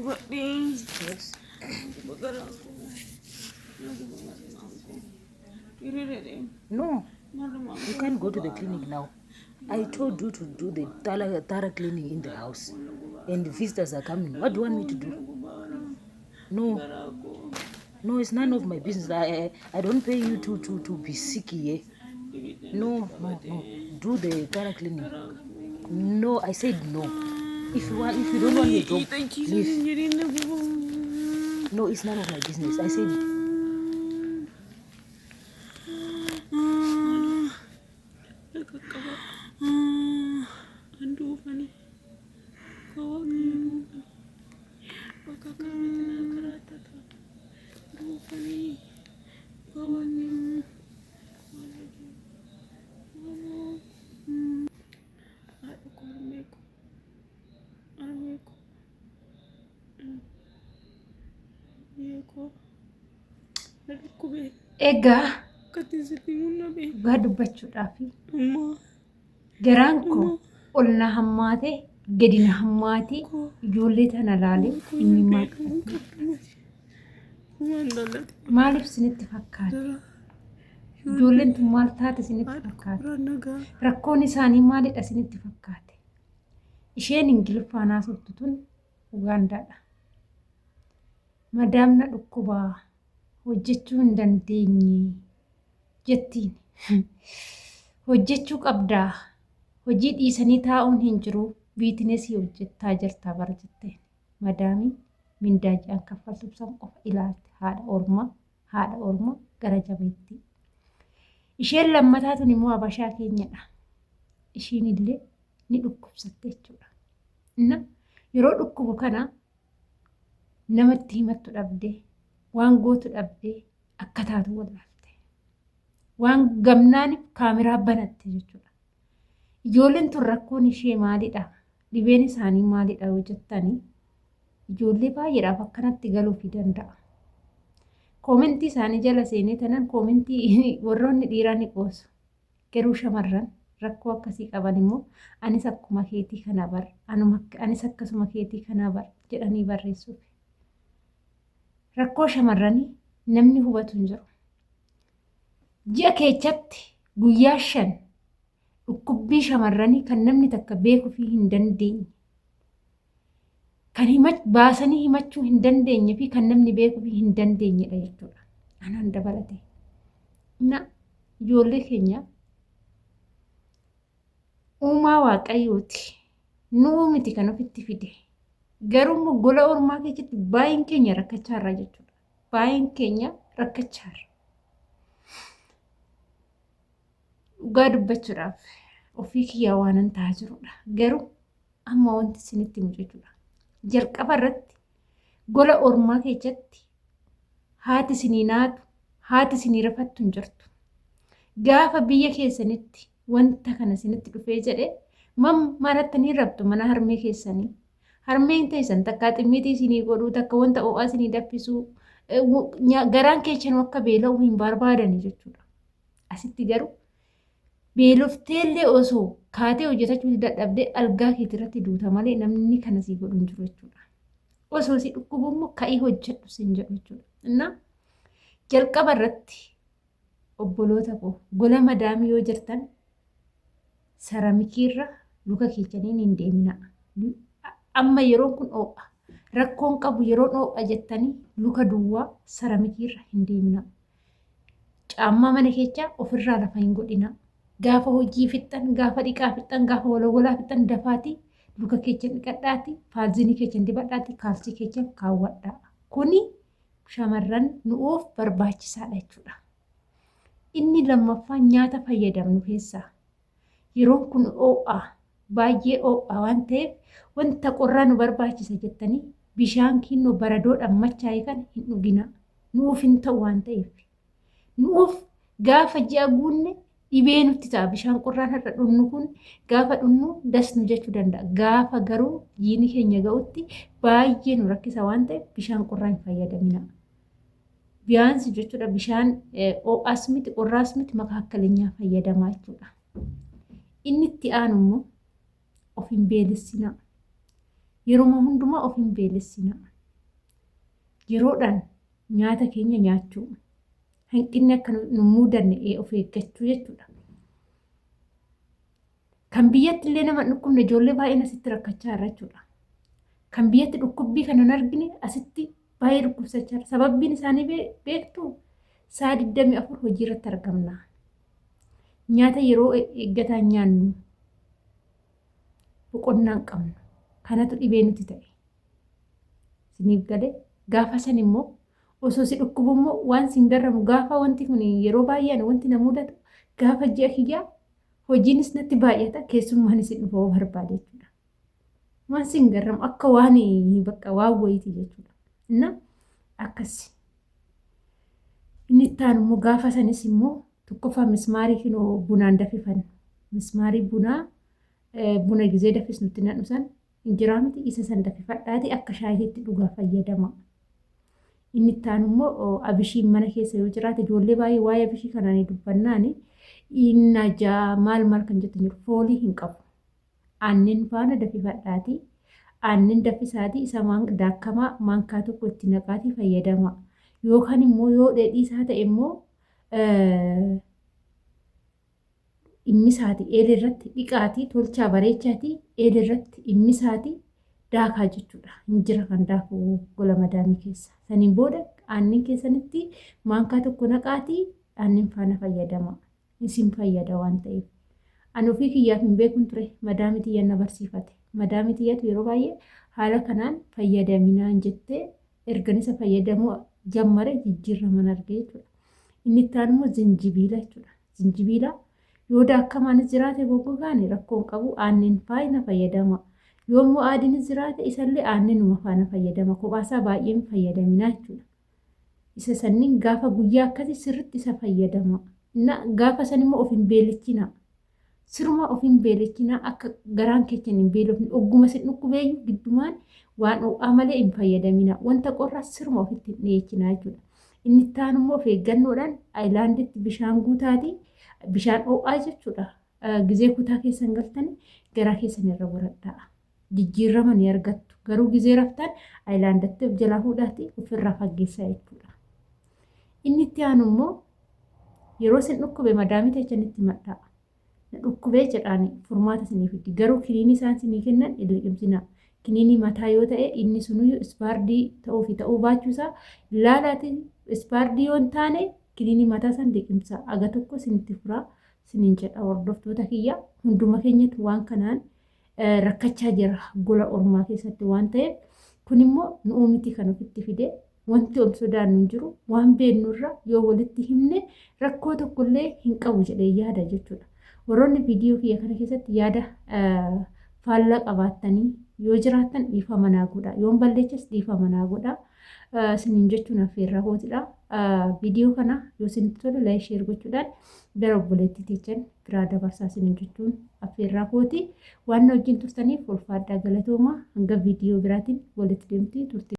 Yes. No, you can't go to the clinic now. I told you to do the thorough cleaning in the house, and visitors are coming. What do you want me to do? No, no, it's none of my business. I don't pay you to be sick here. No, no, no. Do the thorough cleaning. No, I said no. If you don't want your job, leave. No, it's none of my business. I said. Egaa dhugaa dubbachuudhaaf garaan koo ol na hammaate gadi na hammaate ijoollee tana laalee imimmaan qabate. Maaliif isinitti fakkaate? Ijoolleen tun maal taate isinitti fakkaate? Rakkoon isaanii maalidha isinitti fakkaate? Isheen Ingiliffaan haasoftu tun Ugaandaadha. Madaam na dhukkubaa hojjechuu hin dandeenye jettiin. Hojjechuu qabdaa. Hojii dhiisanii taa'uun hin jiru. Biitinesii hojjettaa jirta bar jetteen. Madaamiin mindaa ji'aan kaffaltuuf san qofa ilaalte haadha ormaa haadha ormaa gara jabeettii. Isheen lammataa tun immoo habashaa keenyadha. Ishiin illee ni dhukkubsatte jechuudha. Inna yeroo dhukkubu kana namatti himattu dhabdee waan gootu dhabdee akka taatu wallaalte. Waan gamnaaniif kaameraa banatte jechuudha. Ijoolleen tun rakkoon ishee maalidha? Dhibeen isaanii maalidha yoo jettanii ijoollee baay'eedhaaf akkanatti galuufii danda'a. Koomentii isaanii jala seenee tanan koomentii warroonni dhiiraa ni qoosu. Garuu shamarran rakkoo akkasii qaban immoo anis akkuma keetii kana bar anuma anis akkasuma keetii kana bar jedhanii barreessuuf. Rakkoo shamarranii namni hubatu hin jiru. Ji'a keechatti guyyaa 5 dhukkubbii shamarranii kan namni takka beekuufii hin dandeenye kan baasanii himachuu hin dandeenye fi kan namni beekuufii hin dandeenyedha jechuudha. Anaan dabalatee. Na ijoollee keenya uumaa waaqayyooti. Nuu miti kan ofitti fide. Garuu immoo gola ormaa keessatti baay'een keenya rakkachaa irra jechuudha. Baay'een keenya rakkachaa irra. Dhugaa dubbachuudhaaf ofii kiyyaa waanan ta'aa jirudha. Garuu amma wanti isinitti himu jechuudha. Jalqaba irratti gola ormaa keessatti haati isinii naatu, haati isinii rafattu hin jirtu. Gaafa biyya keessanitti wanta kana isinitti dhufee jedhe mam marattanii rabtu mana harmee keessanii. Harmeen teessan takka ximmiitii isinii godhuu, takka wanta ho'aa isinii danfisuu, garaan keessanuu akka beela'u hin barbaadani jechuudha. Asitti garuu beelofteellee osoo kaatee hojjetachuu dadhabdee algaa keetii irratti duuta malee namni kana sii godhu hin jiru jechuudha. Osoo si dhukkubu immoo ka'ii hojjedhu siin jedhu jechuudha. Innaa jalqaba irratti obboloota koo gola madaamii yoo jirtan saramikiirra luka keessaniin hin deeminaa. Amma yeroon kun oo'a. Rakkoon qabu yeroon oo'a jettanii luka duwwaa saramikiirra hin deeminaa. Caammaa mana keessaa ofirraa lafa hin godhinaa. Gaafa hojii fixxan, gaafa dhiqaa fixxan, gaafa walawalaa fixxan dafaatii luka keessan dhiqadhaatii, faalzinii keessan dibadhaatii, kaalsii keessan kaawwadhaa. Kuni shamarran nu'uuf barbaachisaadha jechuudha. Inni lammaffaan nyaata fayyadamnu keessaa yeroon kun oo'a baay'ee oo'a waan ta'eef wanta qorraa nu barbaachisa jettanii bishaan kiinnoo baradoodhaan machaa'e kana hin dhuginaa. Nu'uuf hin ta'u waan ta'eef. Nu'uuf gaafa ji'a guunne dhibee nutti ta'a. Bishaan qorraan har'a dhugnu kun gaafa dhugnu das nu jechuu danda'a. Gaafa garuu jiini keenya ga'utti baay'ee nu rakkisa waan ta'eef bishaan qorraa hin fayyadaminaa. Biyaansi jechuudha bishaan ho'aas miti qorraas miti makaakkaleenya fayyadamaa jechuudha. Inni itti aanu immoo of hin beelessinaa. Yeruma hundumaa of hin beelessinaa. Yeroodhaan nyaata keenya nyaachuu. Hanqinni akka nu mudanne of eeggachuu jechuudha. Kan biyyatti illee nama hin dhukkubne ijoollee baay'een asitti rakkachaa jira jechuudha. Kan biyyatti dhukkubbii kana hin argine asitti baay'ee dhukkubsachaa jira. Sababbiin isaanii beektuu? Sa'a 24 hojii irratti argamna. Nyaata yeroo eeggataan nyaannu boqonnaa hin qabnu. Kanatu dhibee nuti ta'e. Isiniif galee gaafa san immoo osoo si dhukkubu immoo waan sin garramu gaafa wanti kun yeroo baay'ee ani wanti na mudatu gaafa ji'a kiyyaa hojiinis natti baay'ata keessummaanis hin dhufa yoo barbaade jechuudha. Waan sin garramu akka waan bakka waan wayiiti jechuudha. Inna akkasi. Inni itti aanu immoo gaafa sanis immoo tokkoffaa mismaarii kinoo bunaan dafifannu. Mismaarii bunaa buna gizee dafisnutti nadhu san hin jiraa miti isa san dafifadhaati akka shaayiitti dhugaa fayyadama. Inni itti aanu immoo abishiin mana keessa yoo jiraate ijoollee baay'ee waa'ee abishii kanaan dubbannaan inni ajaa maal maal kan jettu jiru foolii hin qabu. Aannan faana dafifadhaati. Aannan daffisaatii isa daakkamaa maankaa tokko itti naqaatii fayyadama. Yookaan immoo yoo dheedhii isaa ta'e immoo immisaati eelee irratti dhiqaatii tolchaa bareechaatii eelee irratti immisaati daakaa jechuudha. Hin jira kan daaku gola madaamii keessa. Saniin booda aannan keessanitti maankaa tokko naqaatii aannan faana fayyadama. Isin fayyada waan ta'eef. Ani ofii kiyyaaf hin beekun ture madaamii tiyyan na barsiifate. Madaamii tiyyatu yeroo baay'ee haala kanaan fayyadaminaan jettee ergan isa fayyadamuu jammare jijjiirraman arge jechuudha. Inni itti aanu immoo zinjibiila jechuudha. Zinjibiila yoo daakkamaanis jiraate goggogaan rakkoo hin qabu aannan faana fayyadama. Yoo immoo aadiinis jiraate isallee aannanuma faana fayyadama. Kophaasaa baay'ee hin fayyadaminaa jechuudha. Isa sanniin gaafa guyyaa akkasii sirriitti isa fayyadama. Na gaafa san immoo of hin beelichinaa. Sirumaa of hin beelichinaa akka garaan keessan hin beelofne ogguma isin dhukkubeeyyu giddumaan waan ho'aa malee hin fayyadaminaa. Wanta qorraa siruma ofitti hin dhiyeechinaa jechuudha. Inni itti aanu immoo of eeggannoodhaan ayilaanditti bishaan guutaatii bishaan ho'aa jechuudha. Gizee kutaa keessan galtanii garaa keessan irra godhadhaa. Jijjiirrama ni argattu. Garuu gizee raftan ayilaandatti of jalaa fuudhaatii ofirraa faggeessaa jechuudha. Inni itti aanu immoo yeroo isin dhukkube madaamii teechanitti himadhaa. Na dhukkubee jedhaani furmaata isinii fiddi. Garuu kiniinii isaan isinii kennan hin liqimsinaa. Kiniinii mataa yoo ta'e inni sunuyyuu ispaardii ta'uu fi ta'uu baachuu isaa ilaalaati ispaardii yoo hin taane kiniinii mataa san liqimsaa. Aga tokko isinitti furaa isiniin jedha hordoftoota kiyya. Hunduma keenyatu waan kanaan rakkachaa jira gola ormaa keessatti waan ta'eef kun immoo nu'uu miti kan ofitti fide wanti ol sodaannu hin jiru waan beeknurra yoo walitti himne rakkoo tokkollee hin qabu jedhee yaada jechuudha. Warroonni viidiyoo kiyya kana keessatti yaada faallaa qabaattanii yoo jiraattan dhiifama naa godha. Yoon balleechas dhiifama naa godha. Isiniin jechuun affeerraa kootidha. Viidiyoo kana yoo isinitti tole like share gochuudhaan gara obboleettii teechan biraa dabarsaa isiniin jechuun affeerraa kooti. Waan na wajjin turtaniif ulfaadhaa galatoomaa hanga viidiyoo biraatiin walitti deemti turte.